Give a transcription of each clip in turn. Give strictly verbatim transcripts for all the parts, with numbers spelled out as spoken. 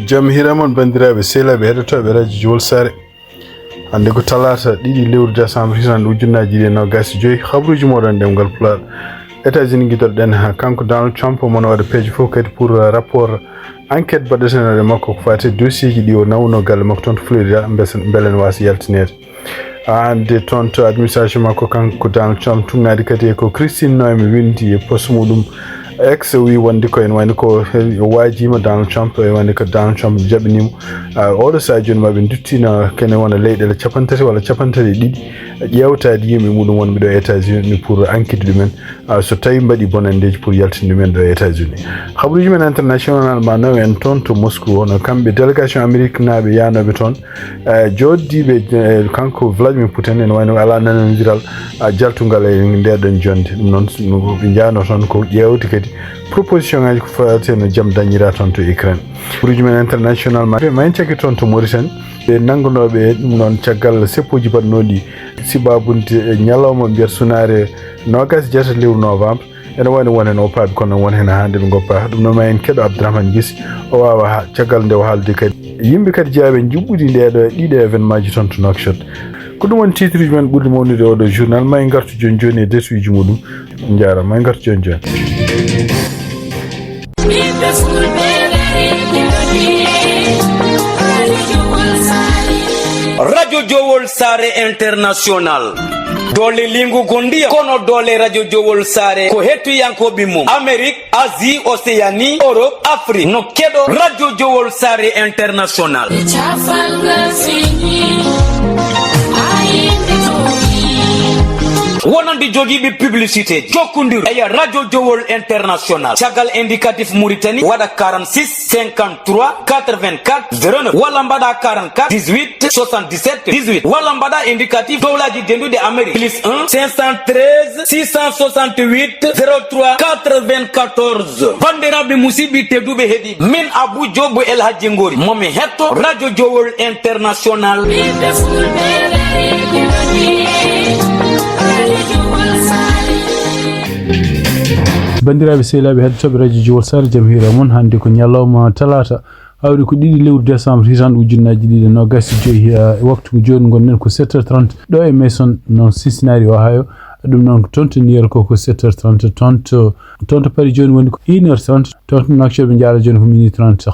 Jam hiira mon, banndiraaɓe sehilaaɓe heɗotooɓe radio Jowol Saare. Hannde ko talaata ɗiɗi lewru décembre, hitan ujunnaaji ɗiɗi e noogaas e joy. Habruuji mooɗon ɗemngal Pulaar. États-Unis ngidoɗen, ha kanko Donald Trump, omo waɗa peeje fof kadi pour, euh, rapport enquête baɗeteeɗo e makko ko faati e dossier ji ɗi o nawno galle makko toon to Florida, mbele, mbele ne waasa yaltineede. Hannde toon to administration makko, kanko Donald Trump, tugnaade kadi e ko Christine Noem winndi e post muɗum X, o wi wonde ko ene wayno ko o waajiima Donald Trump, e wayno ko Donald Trump jaɓaniimo. Ah, oɗo sahaa jooni ma ɓe nduttina kene wona leyɗeele capanɗe tati walla capanɗe tati e ɗiɗi ƴeewtaade yimɓe muɗum wonɓe ɗo États-Unis pour enquête ɗumen. Ah, so tawi mbaɗi bonanndeeji pour yaltinde ɗumen ɗo États-Unis. Habruuji men international ma naw en toon to Moscou, hono kamɓe délégation Amérique naaɓe yaanooɓe toon, eh, joɗdiiɓe, eh, kanko Vladimir Putin, ene wayno alaa nanondiral, ah, jaltungal e ndeɗon jonnde. Ɗum noon, ɓe njaano toon ko ƴeewde kadi proposition ngaji ko faati no jam dañira toon to Ukraine. Habruuji men international ma, ma en cakki toon to Mauritanie. Ɓe nanngunooɓe ɗum noon caggal seppuuji baɗnooɗi sibabunde e ñalawma mbiyat sunaare noogaas e jeetati lewru novembre. Ene wayno won heen oppaaɓe, kono won heen hannde ɓe ngoppaa. Ɗum noon ma en keɗo Abdourahmane Giss, o waawa ha-, caggal nde o haaldi kadi. Yimɓe kadi jeyaaɓe njuɓɓudi ndeɗo, ɗiɗo événement ji toon to Nouakchott. Ko ɗum woni titre uji men ɓurɗi mawnude oɗo journal. Ma en ngartu jooni jooni e détail uji muɗum. Njaaraama, ma en ngartu jooni jooni. Radio Jowol Saare International. Doole liingu ko ndiyam, kono doole Radio Jowol Saare ko hettiyankooɓe mum. Amérique, Asie, Océanie, Europe, Afrique. No keɗo Radio Jowol Saare International. Wonande jogiiɓe publicité, jokkondir e Radio Jowol International. Caggal indicatif Mauritanie, waɗa quarante-six, cinquante-trois, quatre-vingt-quatre, zéro neuf, walla mbaɗa quarante-quatre, dix-huit, soixante-dix-sept, dix-huit, walla mbaɗa indicatif dowlaji dendude Amérique, plus un, cinq cent treize, six cent soixante-huit, zéro trois, quatre-vingt-quatorze. Bandiraɓe musidɓe tedduɓe heɗi, min Abou Diop El Hadji Ngori, momi hetto Radio Jowol International. Banndiraaɓe sehilaaɓe heɗotooɓe radio Jowol Saare, jam hiira mon. Hannde ko ñalawma talaata, hawri ko ɗiɗi lewru décembre, hitande ujunnaaji ɗiɗi e noogaas e joy. E waktu ko jooni ngonɗen ko sept heures trente ɗo e Mason, noon Cincinnati, Ohio. Ɗum noon ko toon to New York ko sept heures trente, toon to, toon to Paris jooni woni ko une heure trente, toon to Nouakchott ɓe njaara jooni ko minuit trente.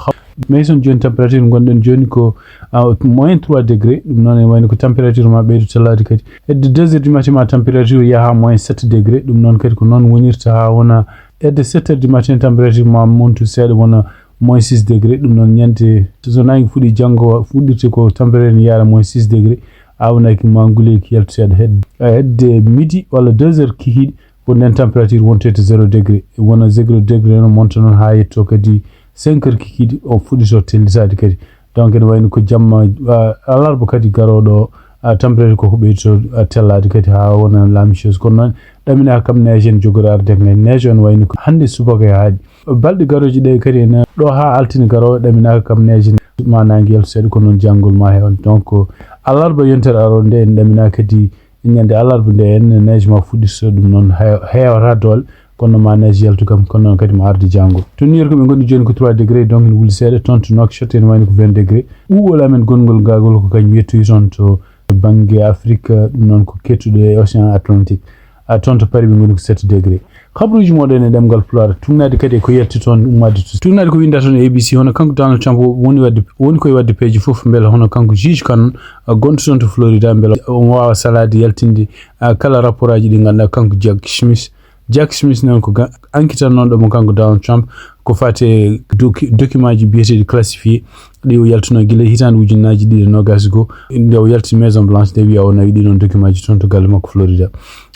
Mason jooni température ngonɗen jooni ko, ah, moins trois degré. Ɗum noon ene wayno ko température ma ɓeydo tellade kadi. Hedde deux heures du matin ma température yaha moins sept degré. Ɗum noon kadi ko noon wonirta ha wona hedde sept heures du matin température ma montu seeɗa wona moins six degré. Ɗum noon ñande so nangi fuɗi janngo fuɗɗirte ko température ne yaara moins six degré. Awnaki ma nguleyki yaltu seeɗa hedde, hedde midi walla deux heures kikiiɗe. Ko nden température wontoyta zéro degré, wona zéro degré no monta noon ha yetto kadi cinq heures kikiiɗe o fuɗɗito tellitaade kadi. Donc ene wayno ko jamma, ah, alarba kadi garooɗo o, ah, température koko ɓeyto, ah, tellaade kadi ha wona la même chose. Kono noon ɗaminaka kam neige en jogori arde ngal. Neige on wayno ko hannde subaka e haaɗi. Balɗe garooje ɗe kadi ene ɗo ha altine garoowo ɗaminaka kam neige ma nangi yaltu seeɗa, ko noon janngol ma heewan. Donc alarba yontere aroo nde en ɗaminaka kadi ñande alarba nde en neige ma fuɗɗito, ɗum noon he-, heewata doole, kono ma neige yaltu kam, kono noon kadi ma arde janngo. To New York ɓe ngoni jooni ko trois degré, donc ene wuli seeɗa, toon to Nouakchott ene wayno ko vingt degré. Ɓuuɓol amen gonngol ngaagol ko kañum yettoyi toon to bannge Afrique, ɗum noon ko kettuɗo e Océan Atlantique. Ah, toon to Paris ɓe ngoni ko sept degré. Habruuji mooɗon e ɗemngal Pulaar, tugnaade kadi e ko yalti toon ummaade to. Tugnaade ko winnda toon e A B C, hono kanko Donald Trump woni waɗde, woni koye waɗde peeje fof, mbele hono kanko juge Cannon, ah, gonɗo toon to Florida, mbele omo waawa salaade yaltinde, ah, kala rapport aji ɗi ngannduɗaa kanko Jack Smith. Jack Smith noon ko ga-, enquêteur noon ɗo mo kanko Donald Trump, ko faati e doki-, document ji biyeteeɗi classifié, ɗi o yaltuno gila hitaande ujunnaaji ɗiɗi e noogaas e goo, nde o yalti Maison Blanche, nde wiya o nawi ɗiɗon document ji toon to galle makko Florida.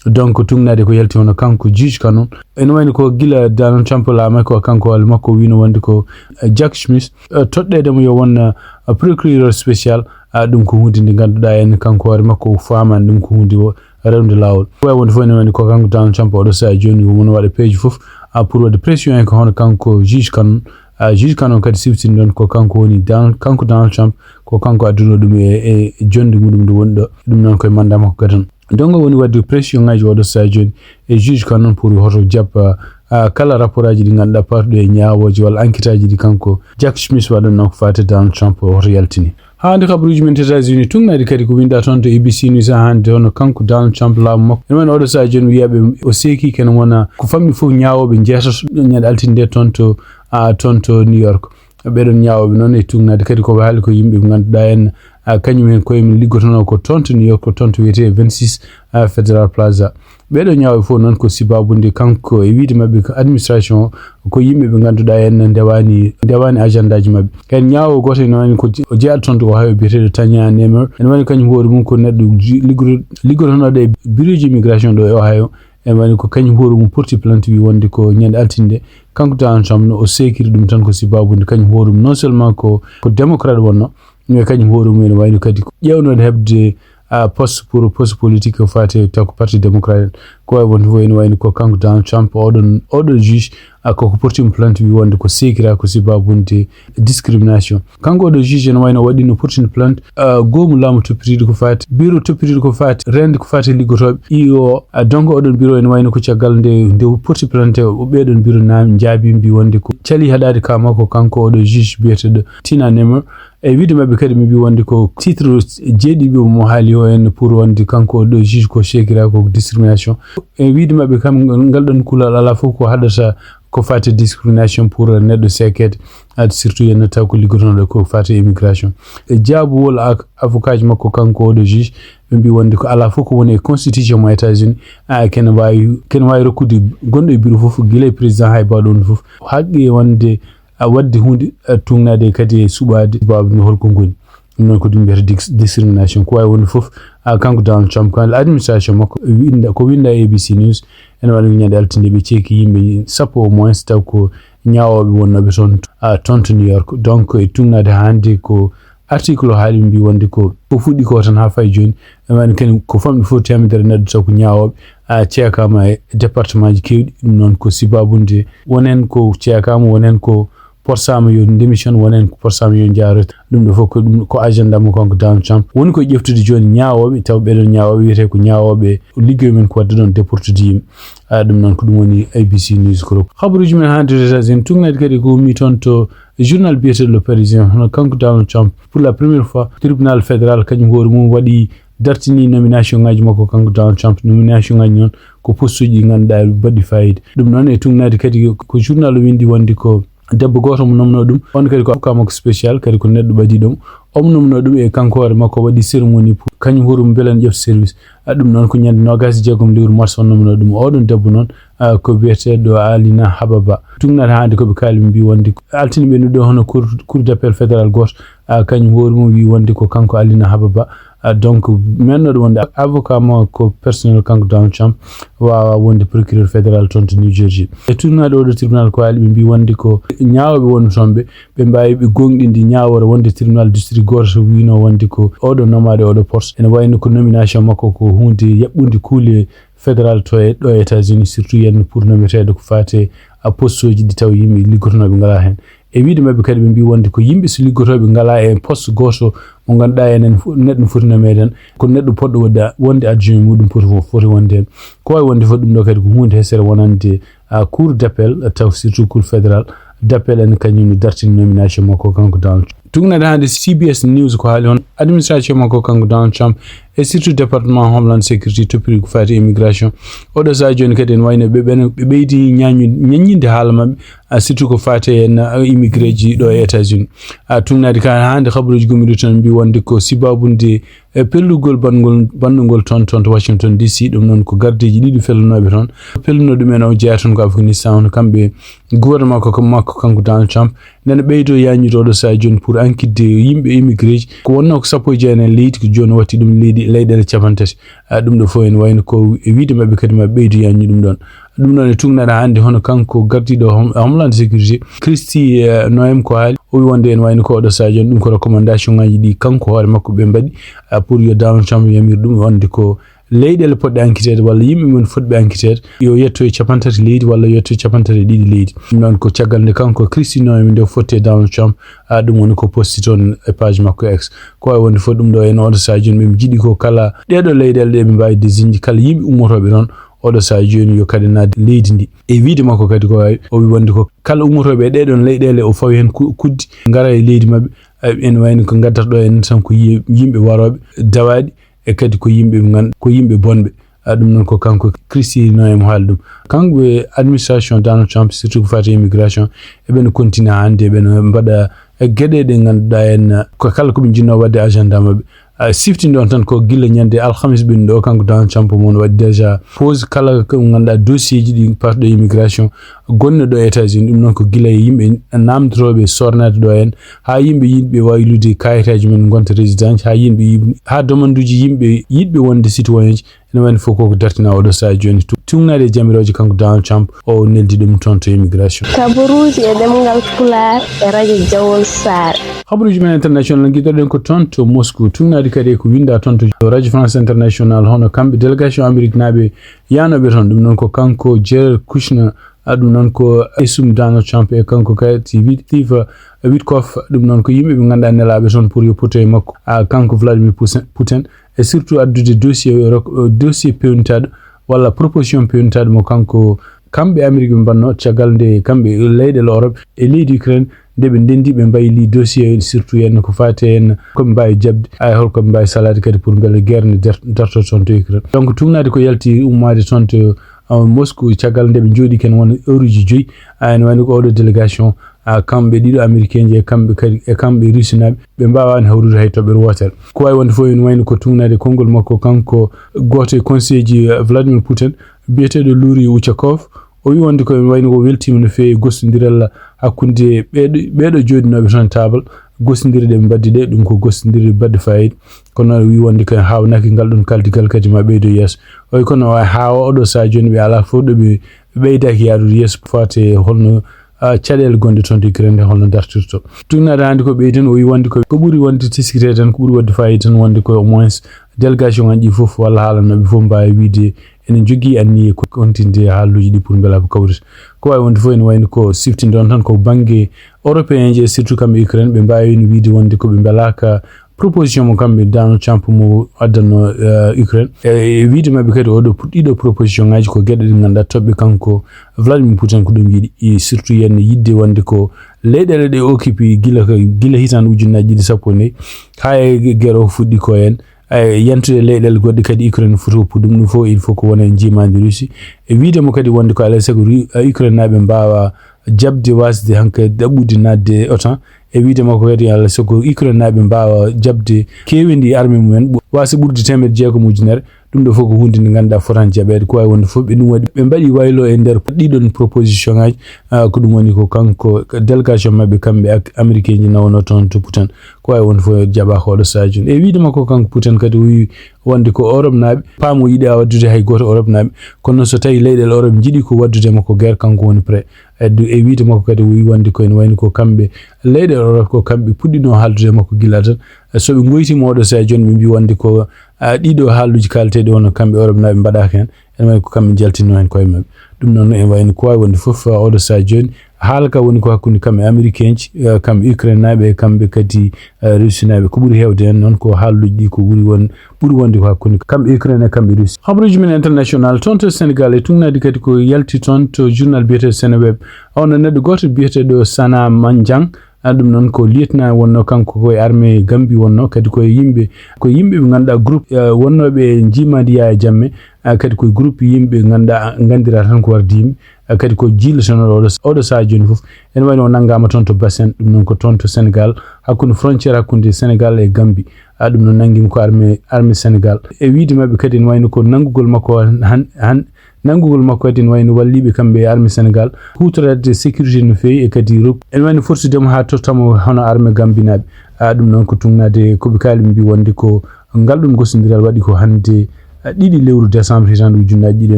Donc, tugnaade ko yalti hono kanko juge Cannon. Ene wayno ko gila Donald Trump laamay ko kanko hoore makko o wiino wonde ko, eh, Jack Smith, eh, toɗɗeede mo yo won, eh, procureur spécial. Ah, ɗum ko huunde nde ngannduɗaa en kanko hoore makko o faamaani ɗum ko huunde o rewde laawol. Wawi wonde fof ene wayno ko kanko Donald Trump oɗo sahaa jooni o woni waɗa peeje fof, ah, pour waɗde pression en ko hono kanko juge Cannon. Ah, juge Cannon kadi siftini ɗon ko kanko woni Donald, kanko Donald Trump, ko kanko adduno ɗum e, e jonde muɗum nde woni ɗo. Ɗum noon koye mandat makko gadano. Donc o woni waɗde pression ngaji oɗo sahaa jooni e juge Cannon pour hoto jaɓ, ah, ah, kala rapport aji ɗi ngannduɗaa parɗo e ñaawooji walla enquête aji ɗi kanko Jack Smith waɗan noon ko faati Donald Trump o hoto yaltini. Haa hannde kabaruuji men to États-Unis, tuugnaade kadi ko winnda toon to A B C News haa hannde, hono kanko Donald Trump laamu makko. Ene wayno oɗo sahaa jooni wiyaaɓe o seeki kene wona ko famɗi fof ñaawooɓe jeetato ñande altine nde toon to, ah, toon to New York. Ɓeɗon ñaawooɓe noon e tuugnaade kadi ko ɓe haali ko yimɓe ɓe ngannduɗaa en, ah, kañum en koye mum liggotonoo ko toon to New York, ko toon to wiyetee vingt-six, ah, Federal Plaza. Ɓeɗo ñaawooɓe fof noon ko sibaabude kanko e wiyde maɓɓe ko administration o, ko yimɓe ɓe ngannduɗaa en ndewaani, ndewaani agendaji maɓɓe. Heen ñaawoowo gooto ene wayno ko je-, o jeyaɗo toon to Ohio biyeteeɗo Tanya Nemer. Ene wayno kañum hoore mum ko neɗɗo ji-, liggoto-, liggotonooɗo e bureau ji immigration ɗo e Ohio. Ene wayno ko kañum hoore mum porti plainte wi wonde ko ñande altine nde kanko Donald Trump no o seekiri ɗum tan ko sibaabude kañum hoore mum non seulement ko, ko démocrate wonno, mais kañum hoore mum ene wayno kadi ko ƴeewnoɗo heɓde, ah, poste pour poste politique ko faati taw ko parti démocrate. Ko wawi wonde fof ene wayno ko kanko Donald Trump oɗon, oɗo juge, ah, koko portimo plainte wi wonde ko seekira ko sibaabude discrimination. Kanko oɗo juge ene wayno waɗino portino plainte, ah, goomu laamu toppitiiɗo ko faati, bureau toppitiiɗo ko faati rende ko faati liggotooɓe I O. Ah, donc oɗon bureau ene wayno ko caggal nde, nde porti plainte o ɓeɗon bureau na jaabi mbi wonde ko cali haɗaade ka makko kanko oɗo juge biyeteɗo Tina Nemer. E wiide maɓɓe kadi, ɓe mbi wonde ko titre jeeɗiɗo mo haali o en pour wonde kanko o ɗo juge ko seekira ko discrimination. E wiide maɓɓe kam, ngal ɗon kulal alaa fof ko haɗata ko faati discrimination pour neɗɗo seekeede, ad surtout yennata ko liggotonoɗo ko faati immigration. E jaabuwol ak-, avocat ji makko kanko o ɗo juge, ɓe mbi wonde ko alaa fof ko woni e constitution mo États-Unis, a, kene waawi, kene waawi rokkude gonɗo e bureau fof, gila e président hay bawɗo on fof. Haqqi wonde a waɗde huunde, a, tuugnaade kadi e suɓaade baabɗo no holko ngoni. Ɗum noon ko ɗum mbiyata dis-, discrimination. Ko waawi wonde fof, a, kanko Donald Trump, kan administration makko, winda, ko winda e A B C News, ene waɗa ñande altinde ɓe ceeki yimɓe sappo au moins, taw ko ñaawooɓe wonnooɓe toon, a, toon to New York. Donc, e tuugnaade haa hannde ko article o haali, mbi wonde ko, ko fuɗɗi ko tan haa fayi jooni. E wayno kadi ko famɗi fof teemedere neɗɗo taw ko ñaawooɓe, a, ceekaama e département ji keewɗi. Ɗum noon ko sibaabude, wonen ko ceekaama, wonen ko porsaama yo démission, wonen ko porsaama yo njaaro. Ɗum ɗo fof ko ɗum ko agenda mo kanko Donald Trump. Woni ko ƴeftude jooni ñaawooɓe, taw ɓeɗon ñaawooɓe wiyetee ko ñaawooɓe liggoyo men ko waɗde ɗon déportude yimɓe. A, ɗum noon ko ɗum woni A B C News Group. Habaruuji men hannde to États-Unis, tuugnaade kadi ko ummi toon to journal biyeteeɗo Le Parisien, hono kanko Donald Trump, pour la première fois, tribunal fédéral kañum hoore mum waɗi, dartini nomination ngaji makko kanko Donald Trump. Nomination ngaji noon ko poste uji ɗi ngannduɗaa mbaɗi fayida. Ɗum noon e tuugnaade kadi ko journal o windi wonde ko debbo gooto mo nomno ɗum, on kadi ko avocat makko spécial, kadi ko neɗɗo ɓadiiɗo mo. Omo nomno ɗum e kanko hoore makko waɗi cérémonie pour kañum hoore mum mbela ne ƴefta service. A, ɗum noon ko ñande noogaas e jeegom lewru mars o nomno ɗum. Oɗon debbo noon, a, ko biyeteeɗo Alina Hababa. Tuugnaade hannde ko ɓe kaali, ɓe mbi wonde ko altine ɓennuɗo hono cour, cour d'appel fédéral gooto, a, kañum hoore mum wi wonde ko kanko Alina Hababa. A, donc, mennoɗo wonde avocat mo ko personnel kanko Donald Trump, waawa wonde procureur fédéral toon to New Jersey. E tuugnaade oɗo tribunal ko haali, ɓe mbi wonde ko ñaawooɓe wonno toon ɓe, ɓe mbaawi ɓe goongɗinde ñaawoore wonde tribunal district gooto so wiino wonde ko oɗo nomaaɗo e oɗo poste. Ene wayno ko nomination makko ko huunde yaɓɓunde kuule fédéral to e, ɗo e États-Unis, surtout yenno pour nometeeɗo ko faate a poste uji ɗi taw yimɓe liggotonooɓe ngalaa heen. E wiide maɓɓe kadi, ɓe mbi wonde ko yimɓe so liggotooɓe ngalaa e poste gooto mo ngannduɗaa enen fo-, neɗɗo no foti nomeede tan, ko neɗɗo poɗɗo wonde, wonde adjoint muɗum poti fo-, foti wonde heen. Ko waawi wonde fof ɗum ɗo kadi ko huunde hesere wonande, a, cour d'appel, taw surtout cour fédéral d'appel en kañum ne dartini nomination makko kanko Donald Trump. Tuugnaade hannde C B S News ko haali hono administration makko kanko Donald Trump e surtout département Homeland Security toppiri ko faati immigration. Oɗo sahaa jooni kadi ene wayno ɓe, ɓen, ɓe ɓeydi ñañu-, ñaññinde haala maɓɓe, a, surtout ko faati en, a, immigré ji ɗo e États-Unis. A, tuugnaade ka hannde habaruuji gummiɗo tan mbi wonde ko sibaabude e pellugol banngol, banndugol toon, toon to Washington D C. Ɗum noon ko gardeeji ɗiɗi fellanooɓe toon. Pelluno ɗum en o jeyaa toon ko Afghanistan, hono kamɓe gouvernement ko, ko makko kanko Donald Trump. Nana ɓeydo yañude oɗo sahaa jooni pour ankitde yimɓe immigré ji. Ko wonnoo ko sappo e jeenayi leydi, ko jooni watti ɗum leydi, leyɗeele cappanɗe tati. A, ɗum ɗo fof ene wayno ko e wiide maɓɓe kadi ma ɓeydo yañu ɗum ɗoon. Ɗum ɗoon e tuugnaade hannde hono kanko gardiiɗo Hom-, Homeland Security, Kristi, eh, Noem ko haali. O wi wonde ene wayno ko oɗo sahaa jooni ɗum ko recommendation ngaji ɗi kanko hoore makko ɓe mbaɗi, a, pour yo Donald Trump yamir ɗum wonde ko leyɗeele poɗɗe ankiteede walla yimɓe mum fotɓe ankiteede, yo yetto e cappanɗe tati leydi walla yetto e cappanɗe tati e ɗiɗi leydi. Ɗum noon ko caggal nde kanko Kristi Noem nde fotti e Donald Trump, a, ɗum woni ko posti toon e page makko X. Ko wawi wonde fof ɗum ɗo en oɗo sahaa jooni ɓe jiɗi ko kala ɗeɗo leyɗeele ɗe ɓe mbawi désigné kala yimɓe ummotooɓe ɗon, Oɗo sahaa jooni yo kadi naat leydi ndi. E wiide makko kadi ko wawi, o wi wonde ko kala ummotooɓe e ɗeɗon leyɗeele o fawi heen ku-, kuddi ngara e leydi maɓɓe. Eh, ene wayno ko ngaddata ɗo en tan ko yi-, yimɓe warooɓe dawaaɗi e kadi ko yimɓe ɓe nganndu-, ko yimɓe bonɓe. Ah, ɗum noon ko kanko Kristi no e mo haali ɗum. Kanko e administration Donald Trump, surtout ko faati e immigration, eɓe no kontina hannde, eɓe no mbaɗa, eh, geɗe ɗe ngannduɗaa en, eh, ko kala ko ɓe njinnoo waɗde agenda maɓɓe. Ah, siftinɗon tan ko gila ñande alhamis ɓennuɗo o, kanko Donald Trump mo waɗi déjà pause kala ko ngannduɗaa dossier ji ɗi parɗo immigration gonno ɗo États-Unis. Ɗum noon ko gila e yimɓe namdotooɓe sornaade ɗo en, haa yimɓe yiɗɓe waylude kayitaaji men ngonta résident, haa yimɓe yiɗ-, haa domanduuji yimɓe yiɗɓe wonde citoyen ji. Ene wayno fof koko dartina oɗo sahaa jooni. Tu-, tugnaade e jamirooje kanko Donald Trump, o neldi ɗum toon to immigration. Kabaruuji e ɗemngal Pulaar e radio Jawol Saare. Habaruuji men international ngiɗoɗen ko toon to Moscou. Tugnaade kadi e ko winda toon to radio France International, hono kamɓe délégation Amérique naaɓe yaanooɓe toon. Ɗum noon ko kanko Jared Kushner, a, ɗum noon ko esum Donald Trump e kanko kadi Steve Witkoff. Ɗum noon ko yimɓe ɓe ngannduɗaa nelaaɓe toon pour yo potu e makko. A, kanko Vladimir Putin, Putin, e surtout addude dossier rok-, dossier pewnitaaɗo walla proposition pewnitaaɗo mo kanko, kamɓe Amérique ɓe mbanno caggal nde kamɓe leyɗeele Europe e leydi Ukraine nde ɓe ndendi ɓe mbayli dossier surtout en ko faati en ko ɓe mbawi jaɓde, ay holko ɓe mbawi salaade kadi pour mbele guerre nde der-, darto toon to Ukraine. Donc tugnaade ko yalti ummaade toon to, uh, Moscou caggal nde ɓe jooɗi ken won heure uji joyi, a, ene wayno ko oɗo délégation, a, kamɓe ɗiɗo américain ji e kamɓe kadi, e kamɓe russe naaɓe, ɓe mbawaani hawrude hay toɓɓere wootere. Ko wawi wonde fof ene wayno ko tugnaade konngol makko kanko gooto e conseil ji, uh, Vladimir Putin, biyeteeɗo Luri Uchakov. O wi wonde ko ene wayno o weltima no feewi e gostondiral hakkunde ɓeeɗo, ɓeeɗo jooɗinooɓe toon table, gostondirɗe ɓe mbaddi ɗe, ɗum ko gostondirɗe baɗɗe fayida. Kono o wi wonde ko haawnaki ngal ɗon kaldigal kadi ma ɓeydo yeeso. O wi kono o haa oɗo sahaa jooni ɓe alaa fof ɗo ɓe ɓeydaaki yaarude yeeso faate holno, a, caɗeele gonɗe toon to Ukraine nde holno dartirto. Tugnaade hannde ko ɓeyden, o wi wonde ko, ko ɓuri wonde teskitee tan, ko ɓuri waɗde fayida tan wonde ko au moins délégation ngaji ɗi fof walla haalanooɓe fof mbaawi wiide ene jogii anniye ko kontinde haaluuji ɗi pour mbela ko kawrita. Ko wawi wonde fof ene wayno ko siftinɗon tan ko bannge européen ji e surtout kamɓe Ukraine ɓe mbaawi wiide wonde ko ɓe mbelaka proposition mo kamɓe Donald Trump mo addanno, eh, Ukraine. E, e wiide maɓɓe kadi oɗo pu-, ɗiɗo proposition ngaji ko geɗe ɗe ngannduɗaa toɓɓe kanko Vladimir Putin ko ɗum yiɗi, e surtout yen yidde wonde ko leyɗeele ɗe occupé gila ko, gila hitande ujunnaji ɗiɗi sappo e nayi haa e guerre o fuɗɗi ko en. Ay, yantude leyɗeele goɗɗe kadi Ukraine foti woppude ɗum, ɗum fof il faut ko wona e njiimaandi Russie. E wiide mo kadi wonde ko alaa e sago Ru-, eh, Ukraine naaɓe mbaawa jaɓde wasde hanke daɓɓude naatde e OTAN. E wiide makko kadi alaa e sago Ukraine naaɓe mbaawa jaɓde keeweendi armée mumen ɓu-, waasa ɓurde teemedde jeegom ujunere. Ɗum ɗo fof ko huunde nde ngannduɗaa fotaani jaɓeede. Ko wawi wonde fof ɓe ɗum waɗi, ɓe mbaɗi waylo e nder ɗiɗon proposition ngaji. Ah, ko ɗum woni ko kanko délégation maɓɓe kamɓe ak-, américain ji nawno toon to Putin. Ko wawi wonde fof jaɓaaka oɗo sahaa jooni. E wiide makko kanko Putin kadi o wi wonde ko Europe naaɓe, paamo yiɗa waddude hay gooto Europe naaɓe. Kono noon so tawi leyɗeele Europe njiɗi ko waddude makko guerre, kanko woni prêt. E du-, e wiide makko kadi o wi wonde ko ene wayno ko kamɓe leyɗeele Europe ko kamɓe puɗɗino haaldude makko gila tan. E so ɓe goytima oɗo sahaa jooni ɓe mbi wonde ko, a, ɗiɗo haaluuji kaaleteeɗi wonno kamɓe Europe naaɓe mbaɗaka heen. Ene wayno ko kamɓe jaltinno heen koye maɓɓe. Ɗum noon ene wayno ko wawi wonde fof, a, oɗo sahaa jooni haala ka woni ko hakkunde kamɓe américain ji, eh, kamɓe Ukraine naaɓe, e kamɓe kadi, eh, Russie naaɓe. Ko ɓuri heewde heen noon ko haaluuji ɗi ko ɓuri won-, ɓuri wonde ko hakkunde kamɓe Ukraine e kamɓe Russie. Habaruuji men international toon to Sénégal e tugnaade kadi ko yalti toon to journal biyeteeɗo Seneweb. Ono neɗɗo gooto biyeteeɗo Sana Manjang, a, ɗum noon ko lieutenant wonno kanko ko e armée Gambie wonno, kadi ko e yimɓe, ko yimɓe ɓe ngannduɗaa groupe, eh, wonnooɓe e njiimaandi Yaya Jammeh, a, kadi ko e groupe yimɓe ngannduɗaa nganndiraa tan ko warde yimɓe. A, kadi ko jiilotonooɗo oɗo, oɗo sahaa jooni fof. Ene wayno o nanngaama toon to Bassen, ɗum noon ko toon to Sénégal, hakkunde frontière hakkunde Sénégal e Gambie. A, ɗum noon nanngiima ko armée, armée Sénégal. E wiide maɓɓe kadi ene wayno ko nanngugol makko han-, han-, nanngugol makko kadi ene wayno walliiɓe kamɓe e armée Sénégal huutoraade sécurité no feewi e kadi rok-, ene wayno fortude mo haa tottamo hono armée Gambie naaɓe. A, ɗum noon ko tugnaade ko ɓe kaali ɓe mbi wonde ko ngal ɗum gostondiral waɗi ko hannde, a, ɗiɗi lewru décembre hitande ujunnaji ɗiɗi e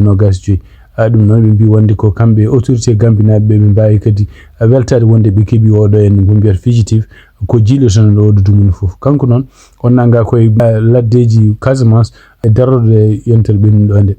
nogas e joyi. A, ɗum noon ɓe mbi wonde ko kamɓe autorité gambinaaɓe ɓe, ɓe mbaawi kadi, a, weltaade wonde ɓe keɓi oɗo en ko mbiyata fugitif, ko jiilotonooɗo oɗo dumunna fof. Kanko noon, o nannga koye, a, laddeeji Casamance e darorde yontere ɓennuɗo nde.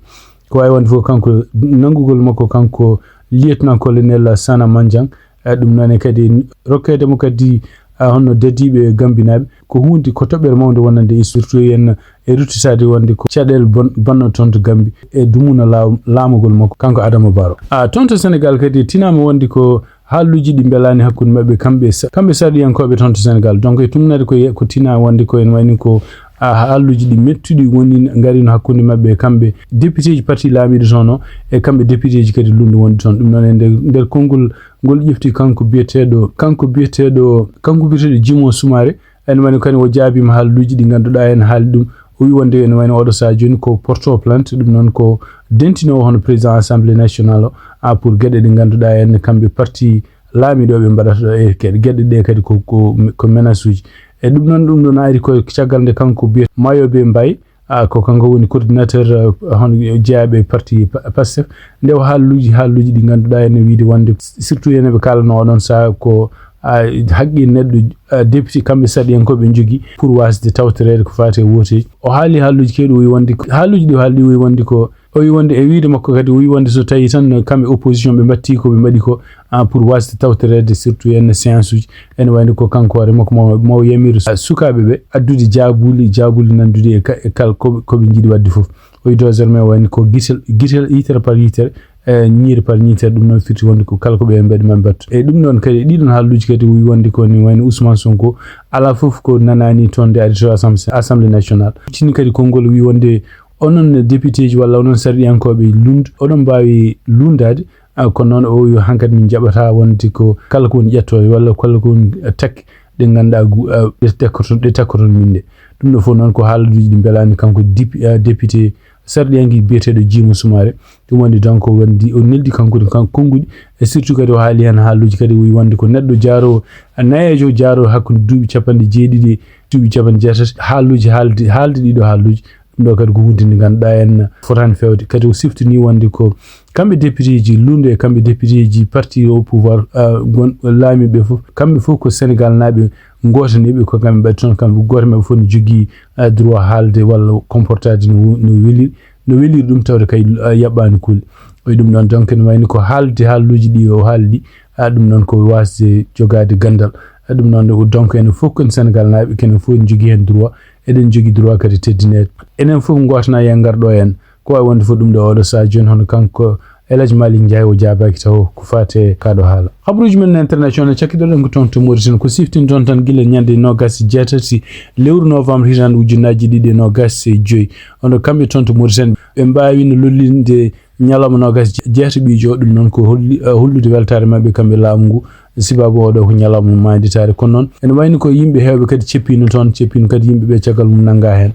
Ko wawi wonde fof kanko nanngugol makko, kanko lieutenant colonel Sana Manjang, a, ɗum noon e kadi rokkeede mo kadi a, honno dadiiɓe e Gambinaaɓe, ko huunde, ko toɓɓere mawnde wonande e surtout en e ruttitaade wonde ko caɗeele bon-, bonnoo toon to Gambi e dumuna laaw-, laamagol makko, kanko Adama Barrow. A, toon to Senegal kadi tinaama wonde ko haalluuji ɗi mbelaani hakkunde maɓɓe, kamɓe sa-, kamɓe sarɗiyankooɓe toon to Senegal. Donc, e tumnade ko ye-, ko tinaa wonde ko ene wayni ko, a, haalluuji ɗi mettuɗi woni ngarino hakkunde maɓɓe, kamɓe député ji parti laamiiɗo toon o, e kamɓe député ji kadi lunndu wonde toon. Ɗum noon e nder, nder konngol ngol ƴefti kanko biyeteeɗo, kanko biyeteeɗo, kanko biyeteeɗo Jimo Soumaré, ene wayno kadi o jaabiima haalluuji ɗi ngannduɗaa en haali ɗum. O wi wonde ene wayno oɗo sahaa jooni ko porto plainte, ɗum noon ko dentinoowo hono président assemblée nationale o, a, pour geɗe ɗe ngannduɗaa en kamɓe parti laamiiɗo ɓe mbaɗata ɗo e ke-, geɗe ɗe kadi ko, ko, ko menace uji. E ɗum noon, ɗum ɗon ari ko caggal nde kanko biyet Mayobe Mbaye, a, ko kanko woni coordinateur, a, hono jeyaɓe parti Pa-, Pastef. Nde o haalluuji, haalluuji ɗi ngannduɗaa ene wiide wonde surtout ene ɓe kaalano oɗon sahaa ko, a, haqqi neɗɗo, a, député kamɓe sarɗiyankooɓe njogii pour waasde tawtoreede ko faati e wooteeji. O haali haalluuji kewɗi, o wi wonde, haalluuji ɗi o haali ɗi o wi wonde ko, o wi wonde e wiide makko kadi, o wi wonde so tawii tan kamɓe opposition ɓe mbaɗti ko ɓe mbaɗi ko, a, pour waasde tawtoreede surtout en séance uji, ene wayno ko kanko hoore makko mo, mo yamiri sukaaɓe ɓe addude jaabuuli, jaabuuli nanndude e ka-, e kala ko, ko ɓe njiɗi waɗde fof. O wi désormais wayno ko gitel, gitel yitere par yitere, e, ñiiri par ñiitere, ɗum noon firti wonde ko kala ko ɓe mbaɗi ma mbattu. E ɗum ɗoon kadi, ɗiɗon haalluuji kadi o wi wonde ko ni wayno Ousmane Sonko, alaa fof ko nanaani toon nde ari to Assem-, Assemblée nationale. Tini kadi konngol o wi wonde onon député ji walla onon sarɗiyankooɓe lund-, oɗon mbaawi lunndaade, a, kono noon o wi hankadi min njaɓataa wonde ko kala ko woni ƴettooje walla kala ko woni, a, takke ɗe ngannduɗaa gu-, a, ɗe takkoton, ɗe takkoton min ɗe. Ɗum ɗo fof noon ko haalduuji ɗi mbelaani kanko dip-, a, député sarɗiyanke biyeteeɗo Jimo Soumaré. Ɗum woni donc o wondi, o neldi kanko, kan-, konnguɗi, e surtout kadi o haali heen haalluuji kadi o wi wonde ko neɗɗo jaaroowo, a, nayeejo jaaroowo hakkunde duuɓi capanɗe jeeɗiɗi e duuɓi capanɗe jeetati, haalluuji haaldi, haaldi ɗiɗo haalluuji. Ɗum ɗo kadi ko hunde nde ngannduɗaa en fotaani feewde. Kadi o siftini wonde ko kamɓe député ji lunndu e kamɓe député ji parti au pouvoir, a, gon-, laamiiɓe fof, kamɓe fof ko Senegal naaɓe, gootaniiɓe ko kamɓe mbaɗi toon, kamɓe gooto maɓɓe fof ne jogii, a, droit haalde walla comportaade no, no weliri, no weliri ɗum tawde kay, a, yaɓɓaani kuule. O wi ɗum ɗoon donc ene wayni ko haalde haalluuji ɗi o haali ɗi, a, ɗum noon ko waasde jogaade ganndal. A, ɗum noon donc enen fof ko en Senegal naaɓe, kenen fof en jogii heen droit, eɗen jogii droit kadi teddineede. Enen fof ngootana e ngarɗo en. Ko waawi wonde fof ɗum ɗo oɗo sahaa jooni, hono kanko El Hadj Malick Ndiaye o jaabaaki taw ko faati e kaa ɗo haala. Habruuji men international cakkiɗoɗen ko toon to Mauritanie, ko siftin toon tan gila ñande noogaas e jeetati lewru novembre hitaande ujunnaaji ɗiɗi e noogaas e joyi. Oɗo kamɓe toon to Mauritanie ɓe mbaawino lollinde ñalawma noogaas e jeetati ɓiijo, ɗum noon ko holli-, eh, hollude weltaare maɓɓe kamɓe laamu ngu. Sibabu oɗo ko ñalawma maanditaare. Kono noon ene wayni ko yimɓe heewɓe kadi ceppiino toon, ceppiino kadi yimɓe ɓe caggal mum nanngaa heen.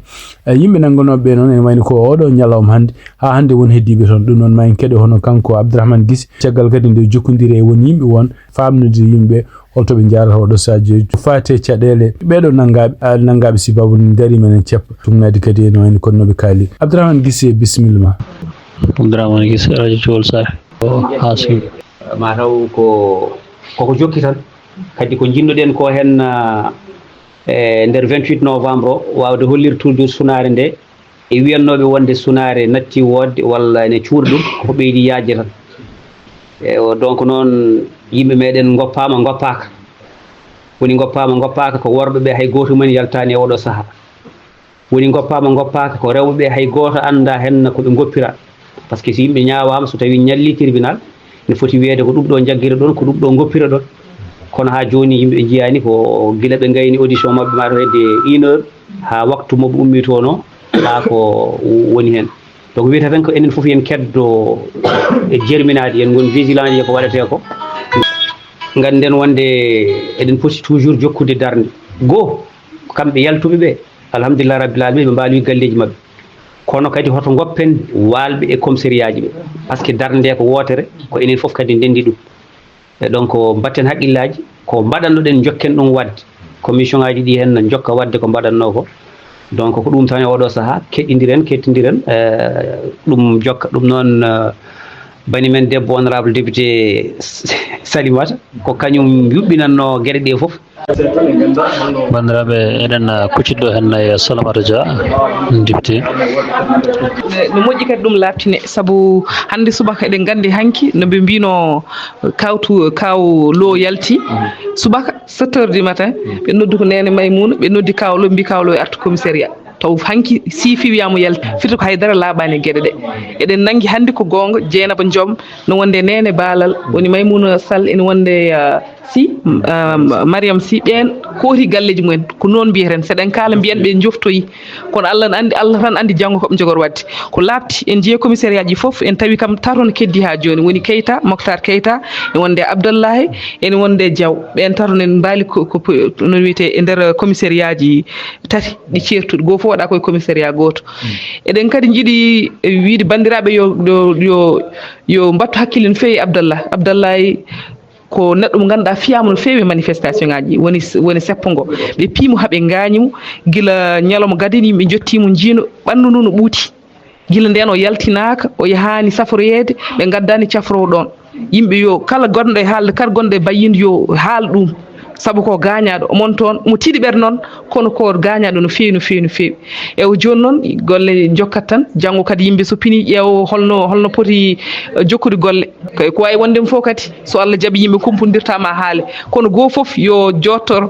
E yimɓe nannganooɓe ɓe noon ene wayni ko oɗo ñalawma hannde, haa hannde won heddiiɓe toon. Ɗum noon ma en keɗo hono kanko Abdourahmane Gissé, caggal kadi nde jokkondiri e won yimɓe won, faamnude yimɓe holto ɓe njaarata oɗo sahaa jooni. Faati e caɗeele ɓeeɗo nanngaaɓe, a, nanngaaɓe sibabu ndari men en ceppa. Tumnaade kadi ene wayni kono no ɓe kaali. Abdourahmane Gissé, bisimilla ma. Abdourahmane Gissé, Radio Thiel Sare. O, haa suudu. Mataw ko, koko jokki tan. Kadi ko njiɗnoɗen ko heen, ah, e nder vingt-huit novembre o, waawde hollirde toujours sunaare nde, e wiyannooɓe wonde sunaare natti woodde walla ene cuura ɗum, ko ɓeydi yaajde tan. E o, donc noon, yimɓe meɗen ngoppaama, ngoppaaka. Woni ngoppaama, ngoppaaka, ko worɓe ɓe hay gooto mum en yaltaani e oɗo sahaa. Woni ngoppaama, ngoppaaka, ko rewɓe ɓe hay gooto anndaa heen ko ɓe ngoppira. Par ce que so yimɓe ñaawaama, so tawii ñallii tribunal, ne foti wiyeede ko ɗum ɗo njaggira ɗon, ko ɗum ɗo ngoppira ɗon. Kono haa jooni yimɓe njiyaani ko gila ɓe ngayni audition maɓɓe maa to hedde une heure haa waktu mo ɓe ummitonoo, haa ko woni heen. Donc wiyata tan ko enen fof en keddo e jerminaade, en ngon vigilant e ko waɗetee ko. Ngannden wonde eɗen poti toujours jokkude darnde. Goo, kamɓe yaltuɓe ɓe, alhamdulillah rabbil alamin, ɓe mbaalowi galleeji maɓɓe. Kono kadi hoto ngoppen waalɓe e commissariat ji ɓe. Par ce que darnde nde ko wootere, ko enen fof kadi ndenndi ɗum. E donc mbatten haqqillaaji, ko mbaɗannoɗen njokken ɗum waɗde. Commission ŋaaji ɗi heen no njokka waɗde ko mbaɗannoo ko. Donc ko ɗum tan e oɗo sahaa, keɗɗindiren, keɗɗindiren, eh, ɗum jokka. Ɗum noon, eh, bani men debbo honorable député Salimata, ko kañum yuɓɓinannoo geɗe ɗe fof. Banndiraaɓe, eɗen, uh, kuccitɗo heen e Salamata Dia, député. No moƴƴi kadi ɗum laaɓtine, sabu hannde subaka eɗen nganndi hanki no ɓe mbino kawtu, kaw Lo yalti subaka sept heures du matin, ɓe noddi ko Neene Maymuna, ɓe noddi kaw Lo, mbi kaw Lo e artu commissariat. Taw hanki siifi wiyaama yalti, firti ko haydara laaɓaani e geɗe ɗe. Eɗen nanngi hannde ko goonga, Jeynaba Joom, no wonde Neene Baalal, woni Maymuna Sall, ene wonde, uh, Si, um, Mariam Si, ɓeen kooti galleeji mumen, ko noon mbiyeten. So eɗen kaala, mbiyen ɓe njoftoyi. Kono Allah ne anndi, Allah tan anndi janngo ko ɓe njogor waɗde. Ko laaɓti, en njiyii commissariat ji fof, en tawi kam tato no keddi haa jooni. Woni Keita, Moctar Keita, ene wonde Abdallahi, ene wonde Diaw. Ɓeen tato nen mbaali ko, ko, ko, no wiyetee, e nder commissariat ji tati ɗi ceertuɗi. Goo fof waɗa koye commissariat gooto. Eɗen kadi njiɗi, eh, wiyde banndiraaɓe yo, yo, yo, yo mbattu hakkille no feewi Abdallah. Abdallahi ko neɗɗo mo ngannduɗaa fiyaama no feewi e manifestation ngaji, woni, woni seppo ngo. Ɓe piimo haa ɓe ngaañi mo, gila ñalawma gadani yimɓe njottii mo, njiino ɓanndu ndu no ɓuuti. Gila ndeen o yaltinaaka, o yahaani safroyeede, ɓe ngaddaani cafroowo ɗoon. Yimɓe yo kala gonɗo e haalde, kala gonɗo e bayyinde yo haal ɗum. Sabu ko gaañaaɗo, omon toon, omo tiiɗi ɓerde noon, kono ko gaañaaɗo no feewi, no feewi, no feewi. E o jooni noon, golle njokkat tan, janngo kadi yimɓe so pinii ƴeewo holno, holno poti, eh, jokkude golle. Ko, ko waawi wonde fof kadi, so Allah jaɓi yimɓe kumpondirta ma haale. Kono goo fof yo jooɗtor,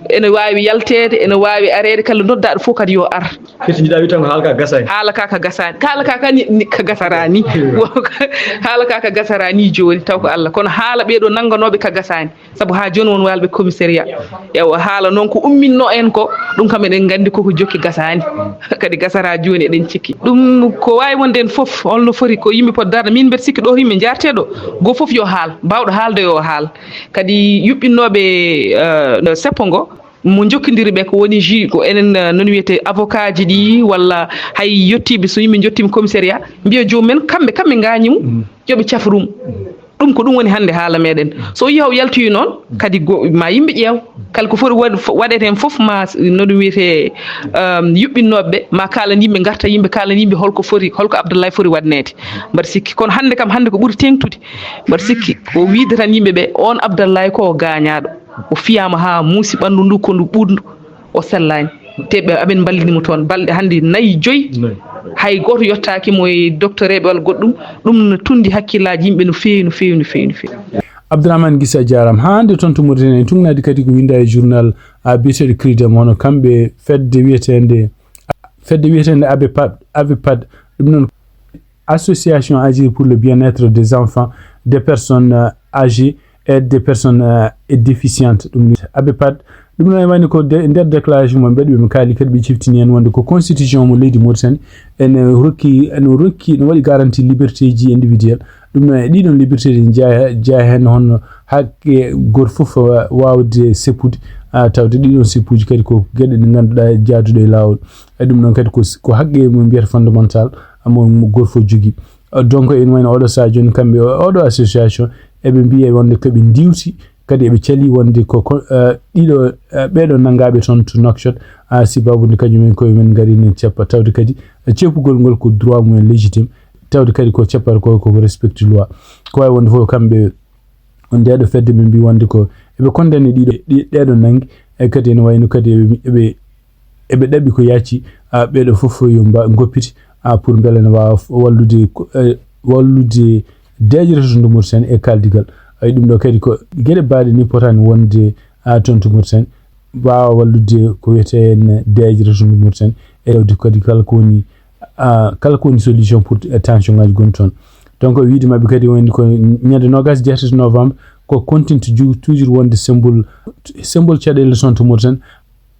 ene waawi yalteede, ene waawi areede, kala noddaaɗo fof kadi yo ar. Firti njiɗa wi tan ko haala ka gasaani. Haala ka ka gasaani. Haala ka ka ni, ni ka gasaraani. Haala ka ka gasaraani jooni, taw ko Allah. Kono haala ɓee ɗoo nannganooɓe ka gasaani. Sabu haa jooni won waalɓe commissariat. Ewa, haala noon ko umminno en ko, ɗum kam eɗen nganndi koko jokki gasaani. Kadi gasara jooni eɗen cikki. Ɗum ko waawi wonde en fof, holno foti ko yimɓe pot darde. Min mbeɗa sikki ɗo yimɓe njaartee ɗo, goo fof yo haal. Baawɗo haalde yo haal. Kadi yuɓɓinnooɓe, eh, seppo ngo, mo njokkondiri ɓe ko woni ju-, ko enen, eh, non wiyetee avocat ji ɗi, walla hay yettiiɓe, so yimɓe njottiima commissariat, mbiya joomum en, kamɓe, kamɓe ngaañi mo, yo ɓe cafru mo. Ɗum ko ɗum woni hannde haala meɗen. So yii o yaltoyi noon, kadi go-, ma yimɓe ƴeew. Kala ko foti waɗ-, fo-, waɗeede heen fof, ma s-, no ɗum wiyetee, um, yuɓɓinnooɓe ɓe, ma kaalan yimɓe, ngarta yimɓe, kaalan yimɓe holko foti, holko Abdoulaye foti waɗneede. Mbaɗa sikki. Kono hannde kam, hannde ko ɓuri teeŋtude. Mbaɗa sikki ko wiyde tan yimɓe ɓe, oon Abdoulaye ko o gaañaaɗo. O fiyaama haa muusi ɓanndu ndu, ko ndu ɓuuɗndu. O sellaani. Te ɓe, aɓen mballini mo toon balɗe hannde nayi, joyi. Nayi. Hay gooto yottaaki mo e doktoreeɓe walla goɗɗum. Ɗum no tunndi hakkillaaji yimɓe no feewi, no feewi, no feewi, no feewi. Abdourahmane Gisa, a jaaraama. Haa hannde toon to Mauritanie, en tuugnaade kadi ko winnda e journal, a, biyeteeɗo Credem, hono kamɓe fedde wiyeteende, fedde wiyeteende ABEPAD, ABEPAD, ɗum noon, Association Agir pour le bien-être des enfants, des personnes, euh, âgées et des personnes, euh, déficientes. Ɗum ni ABEPAD, ɗum no wayni ko de-, nder déclaration mo mbaɗi, ɓe kaali kadi, ɓe ciftini heen wonde ko constitution mo leydi Mauritanie ene rokki, ene rokki, no waɗi garantie liberté ji individuelle. Ɗum noon e ɗiɗon liberté ɗi jeya, jeya heen hono hakke gooto fof wa-, waawde seppude, ah, tawde ɗiɗon seppuji kadi ko geɗe ɗe ngannduɗaa jaaduɗe e laawol. E ɗum noon kadi ko s-, ko haqqe mo mbiyata fondamental, mo, mo gooto fof jogii. Ah, donc, ene wayno oɗo sahaa jooni, kamɓe o-, oɗo association, eɓe mbiya wonde ko ɓe ndiwti, kadi eɓe cali wonde ko, ko, eh, ɗiɗo, eh, ɓeɗo nanngaaɓe toon to Nouakchott, ah, sibabude kañum en koye men ngari nen ceppa, tawde kadi, eh, ceppugol ngol ko droit mumen légitime, tawde kadi ko ceppata ko, ko respecte loi. Ko wawi wonde fof kamɓe, on ndeɗo fedde ɓe mbi wonde ko eɓe condamné ɗiɗo, ɗi-, ɗeɗo nanngi, e kadi ene wayno kadi eɓe, eɓe eɓe ɗaɓi ko yaaci, ah, ɓeɗo fof yo mba-, ngoppiti, ah, pour mbele ne waawa f-, wallude ko, eh, wallude deeƴre to ndu Mauritanie e kaldigal. Ay, ɗum ɗo kadi ko geɗe baɗe ni potani wonde, ah, toon to Mauritanie, waawa wallude ko wiyetee en deeƴre to ndu Mauritanie. E tawde kadi kala ko woni, ah, kala ko woni solution pour, eh, tension ngaji gonɗi toon. Donc, e wiide maɓɓe kadi woni ko ñande noogaas e jeetati novembre, ko continue ju-, toujours wonde symbole, symbole caɗeele toon to Mauritanie.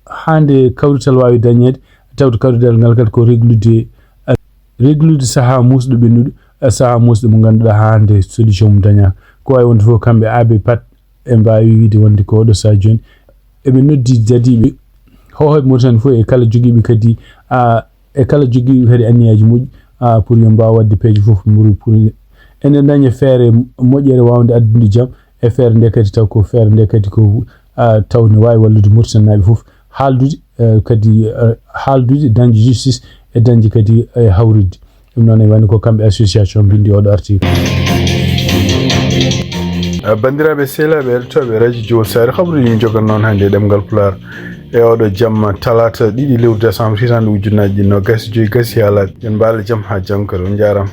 Haa nde kawrital waawi dañeede, tawde kawrital ngal kadi ko reglude, eh, reglude sahaa muusɗo ɓennuɗo, eh, sahaa muusɗo mo ngannduɗaa haa nde solution mum dañaaka. Ko waawi wonde fof kamɓe ABEPAD e mbaawi wiyde wonde ko oɗo sahaa jooni eɓe noddi dadiiɓe hoohooɓe Mauritanie fof e kala jogiiɓe kadi, ah, e kala jogiiɓe kadi anniyaaji moƴƴi, ah, pour yo mbaaw waɗde peeje fof mburu pour ene daña feere moƴƴere waawde addude jam. E feere nde kadi taw ko feere nde kadi ko, ah, taw ne waawi wallude Mauritanie naaɓe fof haaldude, eh, kadi, eh, haaldude dañde justice e dañde kadi, eh, hawridde. Ɗum noon e wayno ko kamɓe association mbindi oɗo article. Banndiraaɓe sehilaaɓe heɗotooɓe radio Jowol Saare, habruuji min njogan noon hannde e ɗemngal Pulaar e oɗo jamma talaata ɗiɗi lewru décembre hitande ujunnaji ɗiɗi nogas e joyi gasi haalaade. Yen mbaale jam haa janngo kadi, on njaaraama.